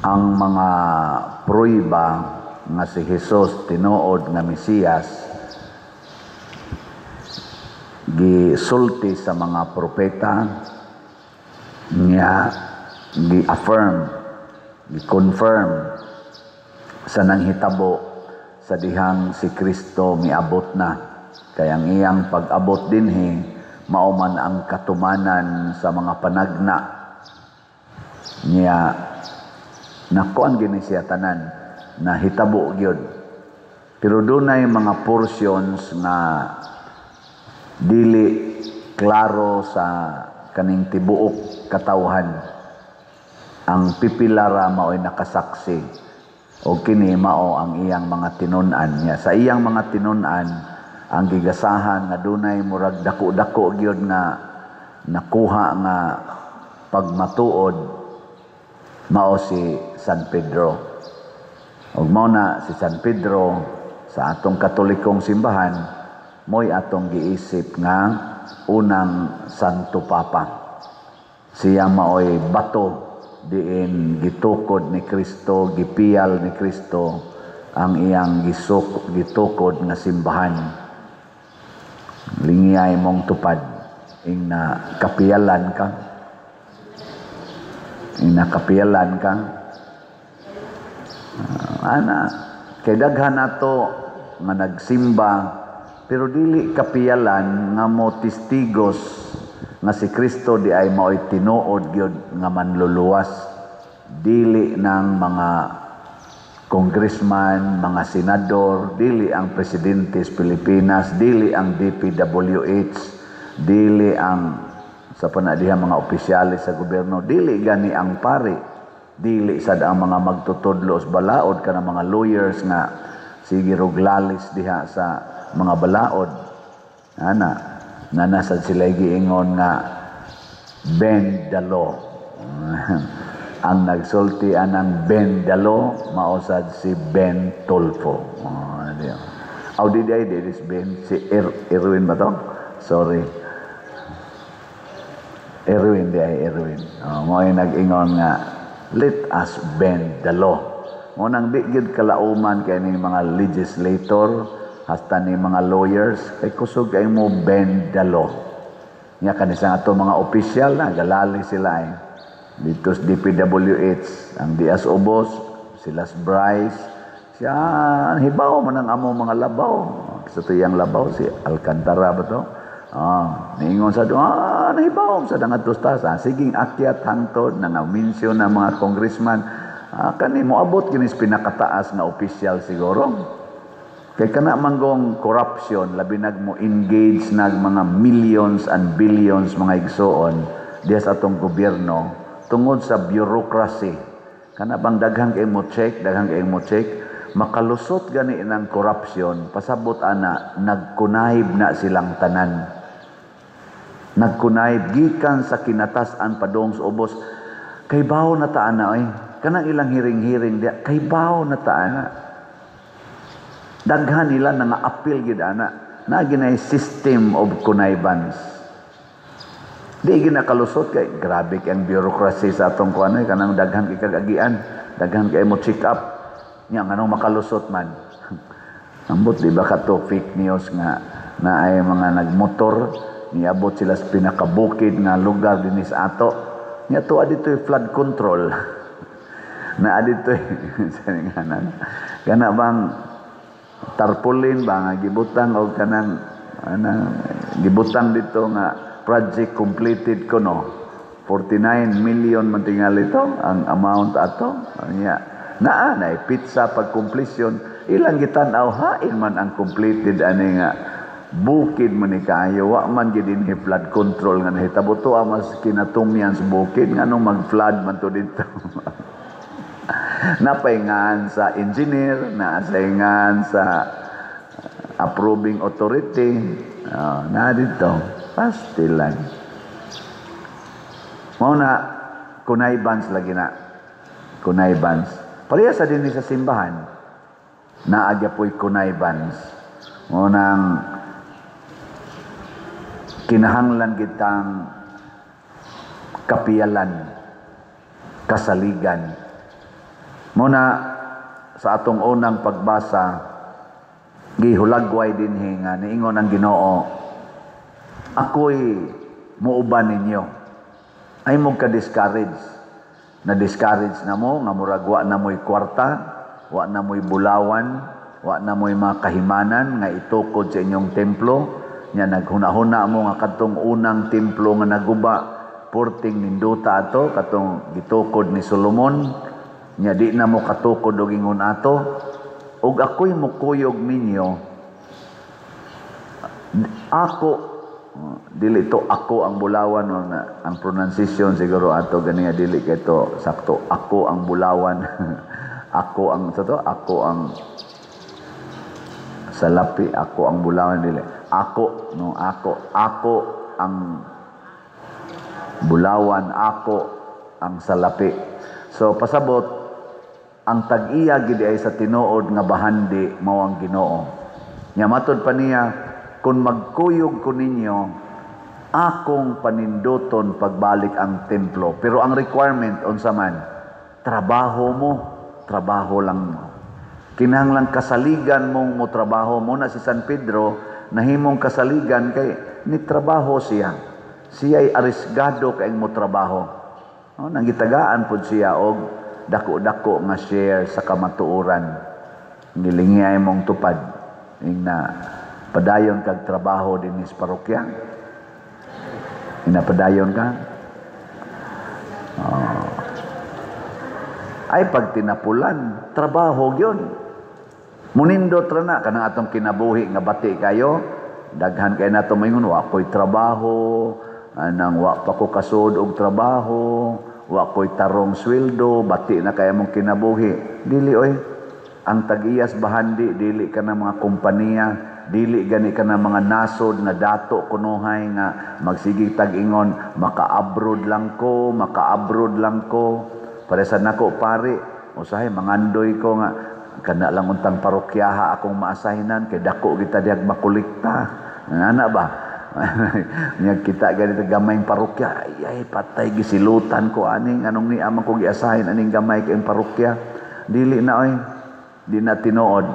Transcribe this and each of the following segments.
Ang mga pruiba nga si Jesus tinuod nga Mesiyas gisulti sa mga propeta nga gi-affirm, gi-confirm sa nanghitabo sa dihang si Kristo miabot na. Kay ang iyang pag-abot dinhi mao man ang katumanan sa mga panagna niya. Nakuan gini siya tanan, nahitabo gyud. Pero dunay mga portions nga dili klaro sa kaning tibuok katawhan. Ang pipila ra mao'y nakasaksi o kini mao ang iyang mga tinun-an niya. Sa iyang mga tinun-an ang gigasahan nga dunay murag dako-dako gyud nga nakuha nga pagmatuod, mao si San Pedro. Ug mao na si San Pedro sa atong Katolikong simbahan mo'y atong giisip nga unang Santo Papa. Siya mao'y bato diin gitukod ni Kristo, gipiyal ni Kristo ang iyang gitukod nga simbahan. Lingiyay mong tupad, ing na kapiyalan ka. Ing na kapiyalan ka. Ana, kay daghan nato nga nagsimba pero dili kapiyalan nga mo testigos nga si Kristo di ay mao'y tinuod gyud nga manluluwas. Dili ng mga congressman, mga senador, dili ang presidente sa Pilipinas, dili ang DPWH, dili ang sa panadiha mga opisyales sa gobyerno, dili gani ang pari, dili sad ang mga magtutudlo sa balaod, kana mga lawyers nga sige ruglalis diha sa mga balaod. Ana, nanasad sila giingon nga bend the law. Ang nagsulti anang bend the law mao sad si Ben Tulfo. Oh, di. Aw, di di di is Ben si Erwin ba to? Sorry. Erwin di ay Erwin. Oh, mo ay nag-ingon nga let us bend the law. Mo nang di gyud kalauman kay ni mga legislator hasta ni mga lawyers kay kusog kay mo bend the law. Nya kani sa ato mga opisyal na galali sila ay dito sa DPWH, ang Diaz Ubos, sila Bryce, siya hibaw man ang amo mga labaw. Sa tuyang labaw si Alcantara ba to? Niingon sa nahibaw sa dangadto sa taas. Siging akyat hangtod na nga na mga congressman. Kani moabot kini sa pinakataas nga opisyal siguro. Kay kana manggong corruption, labi nag mo engage nag mga millions and billions, mga igsoon, diha sa atong gobyerno tungod sa bureaucracy. Kana bang daghang kay mo check, daghang kay mo check, makalusot gani ng corruption, pasabot ana nagkunayib na silang tanan. Nagkunayib gikan sa kinatas-an padung sa ubos. Kay bawo na ta ana oy. Kanang ilang hiring-hiring diha, kay bawo na ta ana. Daghan nila nga appeal gid ana. Na ginay system of connivance. Di ginakalusot kay grabe kay ang bureaucracy sa atong kuan, kanang daghan kay kagagian, daghan kay mo check up. Nya nganong makalusot man? Ambot di ba kato fake news nga naay mga nagmotor, niabot sila sa pinakabukid nga lugar dinhi sa ato. Nya tuwa dito'y flood control. Naa dito'y kana bang tarpaulin ba nga gibutang og kanang anang gibutang dito nga project completed kuno. 49 million man tingali ito ang amount ato. Nya naa na pizza pag completion, ilang gitan-aw, hain man ang completed ani nga bukid man ni kaayo, wa man gid dinhi flood control nga nahitabo to mas kinatumyan sa bukid, nganong mag-flood man to dito? Napaingan sa engineer, nasaingan sa approving authority, na dito, pastilan. Mao na, connivance lagi na. Connivance. Pareha sa din sa simbahan, naagya po'y connivance. Mao nang kinahanglan kitang kapiyalan, kasaligan. Muna sa atong unang pagbasa, gihulagway dinhi nga niingon ang Ginoo, "Ako'y muuban ninyo." Ay mo ka-discourage. Na discourage na mo nga murag wa na mo'y kwarta, wa na mo'y bulawan, wa na mo'y mga kahimanan nga itukod sa inyong templo. Nya naghuna-huna mo nga kadtong unang templo nga naguba, purting ninduta ato, katong gitukod ni Solomon. Nya di na mo katukod og ingon ato. Ug ako'y mukuyog ninyo. Ako, dili to "ako ang bulawan" no, na, ang pronunciation siguro ato ganiya dili kay to sakto, "Ako ang bulawan," "Ako ang sa to," "Ako ang salapi," "Ako ang bulawan," dili "ako," no? Ako, "Ako ang bulawan, ako ang salapi." So pasabot, ang tag-iya gid ay sa tinuod nga bahandi mao ang Ginoo. Nya matod pa niya, "Kung magkuyog ko ninyo, akong paninduton pagbalik ang templo." Pero ang requirement, unsa man? Trabaho mo, trabaho lang mo. Kinahanglan kasaligan mong mo trabaho mo na si San Pedro, nahimong kasaligan kay ni trabaho siya. Siya ay arisgado kay mo trabaho. No, nangitagaan pod siya og dako-dako nga share sa kamatuoran. Gilingi ay mong tupad. Ing na padayon kag trabaho dinhi sa parokya. Inapadayon ka. Oh. Ay pag tinapulan, trabaho gyud. Munindot ra na kanang atong kinabuhi nga bati kayo, daghan kay nato moingon, "Wa ko'y trabaho, anang wa pa ko kasud og trabaho, wa ko'y tarong sweldo," bati na kay among kinabuhi. Dili oy. Ang tag-iyas bahandi dili ka na mga kompanya, dili gani ka na mga nasod nga dato kunuhay nga magsige tag-ingon, "Maka-abroad lang ko, maka-abroad lang ko." Pare sa nako pare, usahay mangandoy ko nga kana lang untang parokyaha akong maasahinan kay dako kita dihag makolekta. Ana ba? Nya kita ganito gamayng parokya, ay, ay patay gisilutan ko aning anong ni amang ko giasahin aning gamay kayong parokya. Dili na oy. Di na tinuod.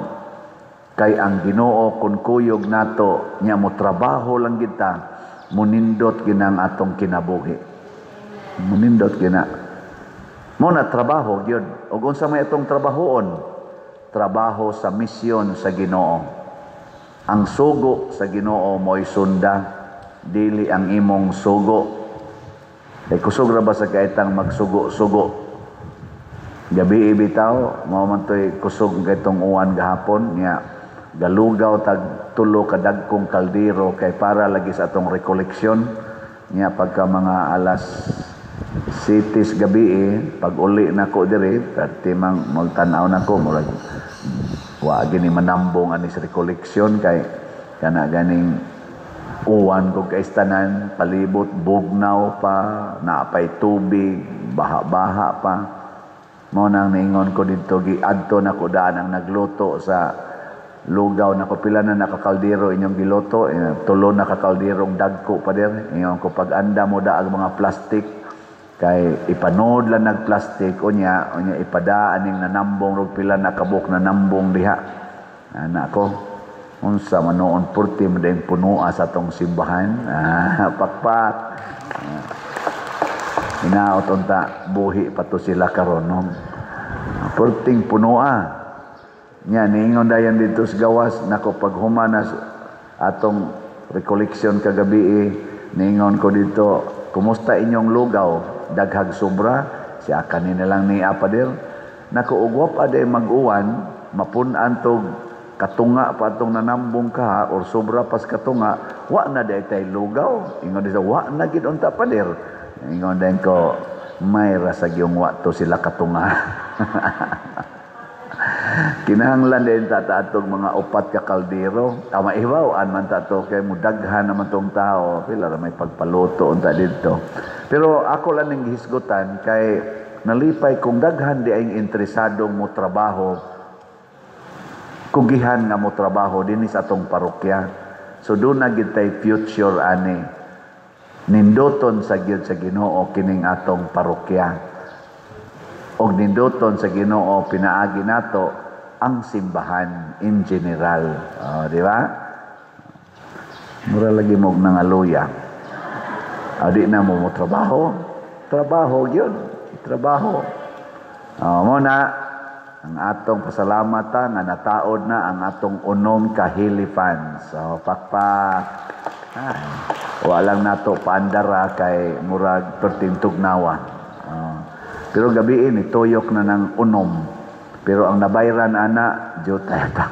Kay ang Ginoo kun kuyog nato nya mo trabaho lang kita, munindot ginang atong kinabuhi. Munindot gina. Mo na trabaho gyud. Ug unsa may atong trabahoon? Trabaho sa misyon sa Ginoo. Ang sugo sa Ginoo mo'y sunda, dili ang imong sugo. Kay kusog ra ba sa kaitang magsugo-sugo? Gabi bitaw, mao man to'y kusog kaytong uwan gahapon nya galugaw tag tulo ka dagkong kaldero kay para lagi sa atong recollection. Nya pagka mga alas 7 gabi eh, pag uli nako diri, perti mang magtan-aw nako, murag wa gini manambong ani sa recollection kay kana ganing uwan kog kaistanan, palibot bugnaw pa, naapay tubig, baha-baha pa. Mao nang niingon ko didto, giadto nako daan ang nagluto sa lugaw nako, "Pila na nakakaldero inyong giluto?" Eh, "Tulo na kakalderong dagko, pader." Ingon ko, "Pag anda mo da ang mga plastic kay ipanod lang nagplastic, unya unya ipadaan ning nanambong rog pila na kabuk na nambong diha." Ana ko, unsa man noon purti mo dayong punoa sa atong simbahan. Ah, pakpak. Ah. Hinaot unta buhi pa to sila karon, no? Purting punoa. Nya niingon dayon dito sa gawas nako pag humanas atong recollection kagabi eh, niingon ko dito, "Kumusta inyong lugaw? Daghag sobra?" Siya, "Kanina lang ni apader." Nako, ugwap aday mag-uwan, mapun-an tog katunga pa atong nanambong ka or sobra pas katunga, wa na day tay lugaw. Ingon dito, "Wa na gid unta, pader." Ingon din ko, "May rasag yung wa to sila katunga." Kinahanglan din ta atong mga upat ka kaldero. Tama ibaw an man ta to kay mudaghan naman tong tao, pila ra may pagpaluto unta didto. Pero ako lang ning gihisgutan kay nalipay kung daghan di ay interesadong mo trabaho, kugihan nga mo trabaho dinhi sa atong parokya. So doon na gid tay future ani. Nindoton sa gyud sa Ginoo kining atong parokya. Og ninduton sa Ginoo pinaagi nato ang simbahan in general. Oh, di ba? Mura lagi mo nangaluya. O, di na mo mo trabaho. Trabaho yun. Trabaho. Oh, mo na ang atong pasalamatan nga nataod na ang atong unom ka Healy fans. So, pakpak. Ay, walang nato paandara kay murag pertintugnawa. Oh. Pero gabiin, ituyok na ng unom. Pero ang nabayran ana, jutay pa.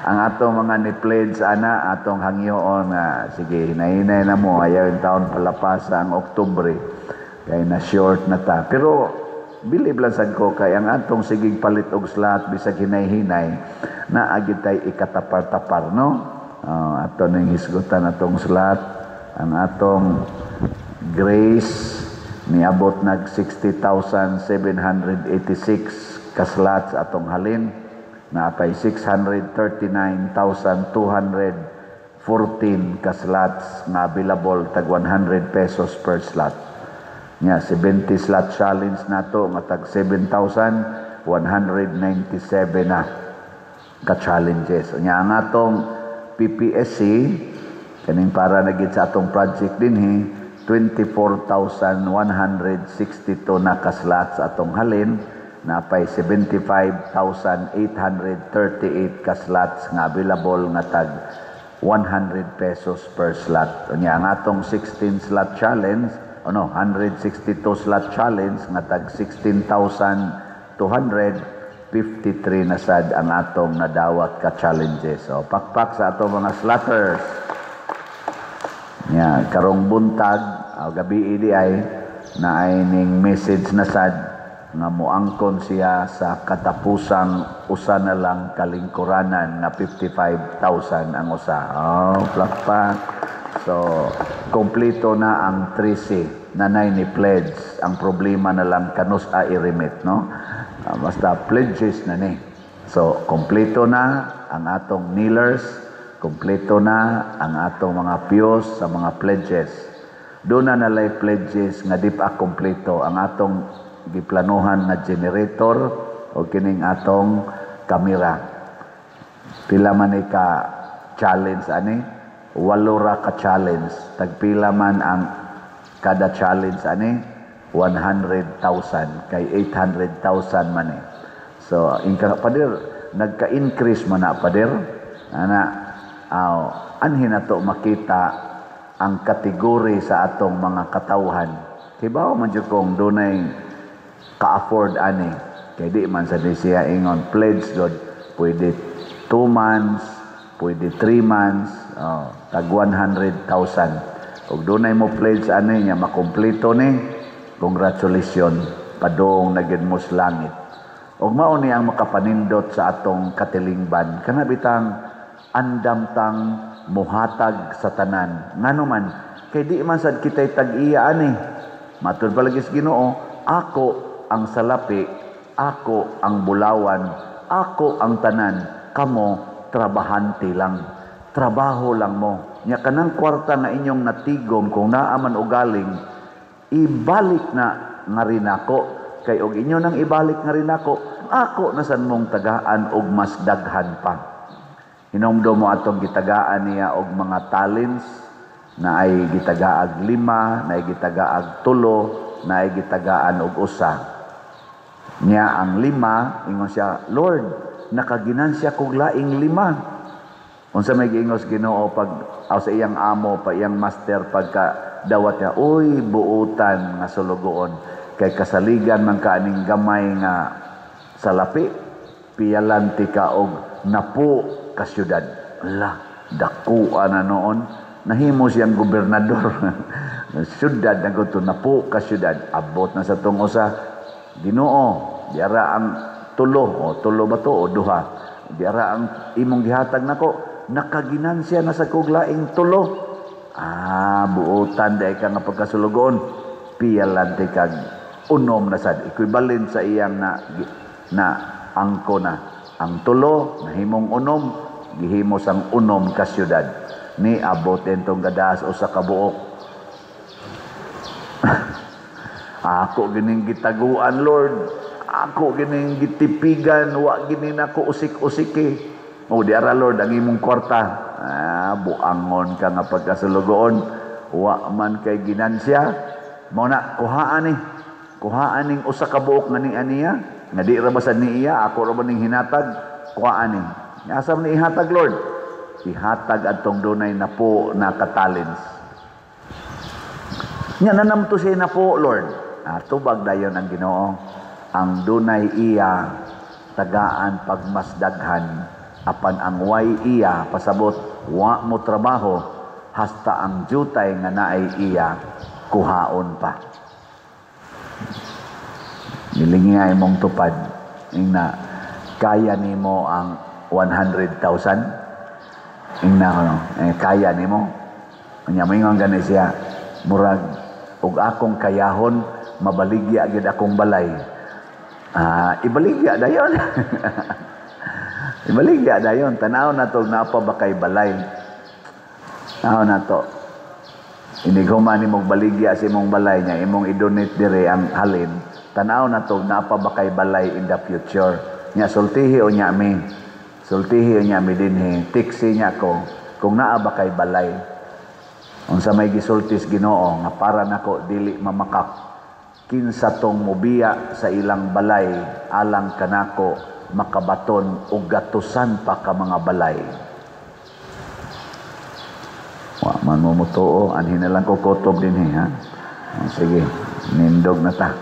Ang atong mga ni-pledge ana, atong hangyoon nga sige, hinahinay na mo, ayaw yung taon palapas ang Oktubre. Kay na short na ta. Pero bilib lang sad ko kay ang atong sigig palit og slot bisag hinay-hinay na agid tay ikatapar-tapar, no? Ato ning hisgutan atong slot, ang atong grace niabot nag 60,786 ka slots atong halin, naapay 639,214 ka slots nga available, tag 100 pesos per slot. Nya 70 slot challenge nato nga tag 7,197 na ka challenges. Nya ang atong PPSC kaning para na gid sa atong project dinhi, 24,162 na ka slots atong halin, napay 75,838 ka slots nga available nga tag 100 pesos per slot. Nya ang atong 16 slot challenge, ano, 162 slot challenge nga tag 16,253 na sad ang atong nadawat ka challenges. So pakpak sa atong mga slotters. Nya karong buntag, gabi idi ay na ay ning message na sad nga moangkon siya sa katapusang usa na lang kalingkuranan nga 55,000 ang usa. Oh, plakpak. So, kompleto na ang 3C na ni pledge. Ang problema na lang kanus a i-remit, no? Basta pledges na ni. So, kompleto na ang atong kneelers, kompleto na ang atong mga pews sa mga pledges. Doon na nalay pledges nga di pa kompleto ang atong giplanuhan nga generator o kining atong kamera. Pila man ni ka challenge ani? 8 ra ka challenge. Tagpila man ang kada challenge ani? 100,000 kay 800,000 man ni. So ingka pader, nagka-increase man na pader. Ana, aw, anhin nato makita ang kategori sa atong mga katawhan. Kibaw man jud kong dunay ka-afford ani. Kay di man sa di siya ingon pledge god, pwede 2 months, pwede 3 months, oh, tag 100,000. Ug dunay mo pledge ani nya makumpleto ni, congratulations, padung na gid mo sa langit. Ug mao ni ang makapanindot sa atong katilingban. Kana bitang andam tang muhatag sa tanan. Ngano man kay di man sad kitay tag-iya ani. Matud palagi sa Ginoo, ako ang salapi, ako ang bulawan, ako ang tanan, kamo trabahante lang. Trabaho lang mo. Nya kanang kwarta nga inyong natigom kung naa man og galing, ibalik na nga rin ako. Kay og inyo nang ibalik nga rin ako, ako na san mong tagaan og mas daghan pa. Hinumdum mo atong gitagaan niya og mga talents na ay gitagaag 5, na ay gitagaag 3, na ay gitagaan og 1. Niya ang 5, ingon siya, "Lord, nakaginansya kog laing 5." Unsa may giingos Ginoo pag aw sa iyang amo pa iyang master pagka dawat niya, "Uy, buutan nga sulugoon, kay kasaligan man ka aning gamay nga salapi, piyalan ti ka og napo ka syudad." Ala, dakuan na noon. Nahimo siyang gobernador. Syudad na gud to, napo ka syudad. Abot na sa tong usa, "Ginoo, diara ang 3, o 3 ba to o 2? Diara ang imong gihatag nako, nakaginansya na sa kog laing 3." "Ah, buotan day ka nga pagkasulugoon, piyalan ti kag 6 na sad." Equivalent sa iyang na angko na. Ang 3 nahimong 6, gihimo sang 6 ka syudad. Ni abot entong gadas usa ka buok. Ako gining gitaguan, Lord. Ako gining gitipigan, wa gini nako usik-usiki. O di ara, Lord, ang imong kwarta. Ah, buangon ka nga pagkasulugoon. Wa man kay ginansya. Mao na kuhaan ni. Kuhaan ning usa ka buok nga ni aniya, nga di ra ba sad ni iya, ako ra ba ning hinatag, kuhaan ni. Asa man ni ihatag, Lord? Ihatag adtong dunay napo na ka talents. Nya nanamto siya napo, Lord. Ah, tubag dayon ang Ginoo. Ang dunay iya, tagaan pag mas daghan, apan ang way iya, pasabot wa mo trabaho, hasta ang jutay nga naay iya kuhaon pa. Nilingi nga imong tupad, ingna, kaya nimo ang 100,000? Ingna ko, eh, kaya nimo? Nya moingon gani siya, murag og akong kayahon, mabaligya gid akong balay. Ah, ibaligya dayon. Ibaligya dayon. Tanaw na to, naa pa ba kay balay? Tanaw na to. Inig human nimong baligya sa imong balay niya, imong i-donate dire ang halin. Tanaw na to, naa pa ba kay balay in the future? Nya sultihi o nya mi. Sultihi o nya mi dinhi. Tiksi niya ko kung naa ba kay balay. Unsa may gisultis Ginoo nga para nako dili mamakak, kinsa tong mobiya sa ilang balay alang kanako, makabaton og gatusan pa ka mga balay. Wa man mo mutuo, anhin na lang ko kutob dinhi, ha. Oh, sige, nindog na ta.